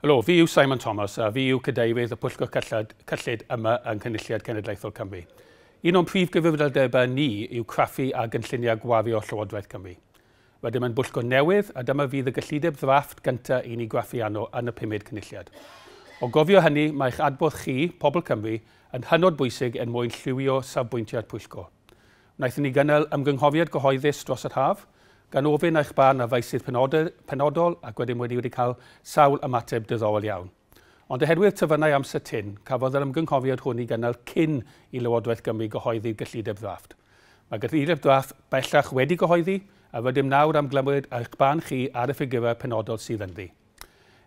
Helo, fi yw Simon Thomas a fi yw cadeirydd y Pwyllgor Cyllid, Cyllid yma yng Nghynulliad Cenedlaethol Cymru. Un o'n prif gyfrifoldebau ni yw craffu a gynlluniau gwario Llywodraeth Cymru. Rydym yn bwyllgor newydd a dyma fydd y gyllideb ddrafft gyntaf i ni graffu arno yn y pumed Cynulliad. O gofio hynny, mae eich adborth chi, pobl Cymru, yn hynod bwysig er mwyn lliwio safbwyntiau'r pwyllgor. Wnaethon ni gynnal ymgynghoriad gyhoeddus dros yr haf, gan ofyn eich barn ar feysydd penodol ac wedyn wedi wedi cael sawl ymateb diddorol iawn. Ond oherwydd terfynau amser tynn, cafodd yr ymgynghoriad hwn ei gynnal cyn i Lywodraeth Gymru gyhoeddi'r gyllideb ddrafft. Mae gyllideb ddrafft bellach wedi gyhoeddi, a rydym nawr am glywed eich barn chi ar y ffigurau penodol sydd ynddi.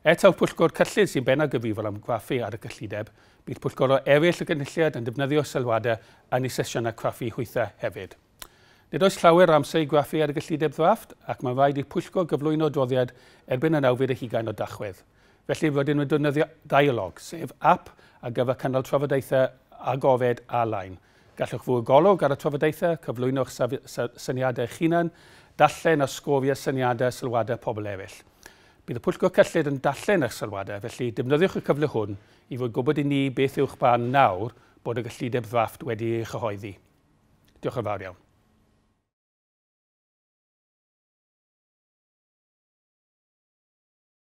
Er taw Pwyllgor Cyllid sy'n bennaf gyfrifol am graffu ar y gyllideb, bydd pwyllgorau eraill y Gynulliad yn defnyddio sylwadau yn eu sesiynau craffu hwythau hefyd. Nid oes llawer o amser i graffu ar y gyllideb ddrafft, ac mae'n rhaid i'r pwyllgor gyflwyno adroddiad erbyn y 29 o Dachwedd. Felly rydym yn defnyddio Dialog, sef ap ar gyfer cynnal trafodaethau agored ar-lein. Gallwch fwrw golwg ar y trafodaethau, cyflwyno'ch syniadau eich hunan, darllen a sgorio syniadau a sylwadau pobl eraill. Bydd y Pwyllgor Cyllid yn darllen eich sylwadau, felly defnyddiwch y cyfle hwn i roi gwybod i ni beth yw'ch barn nawr bod y gyllideb ddrafft wedi ei chyhoeddi. Diolch yn fawr iawn.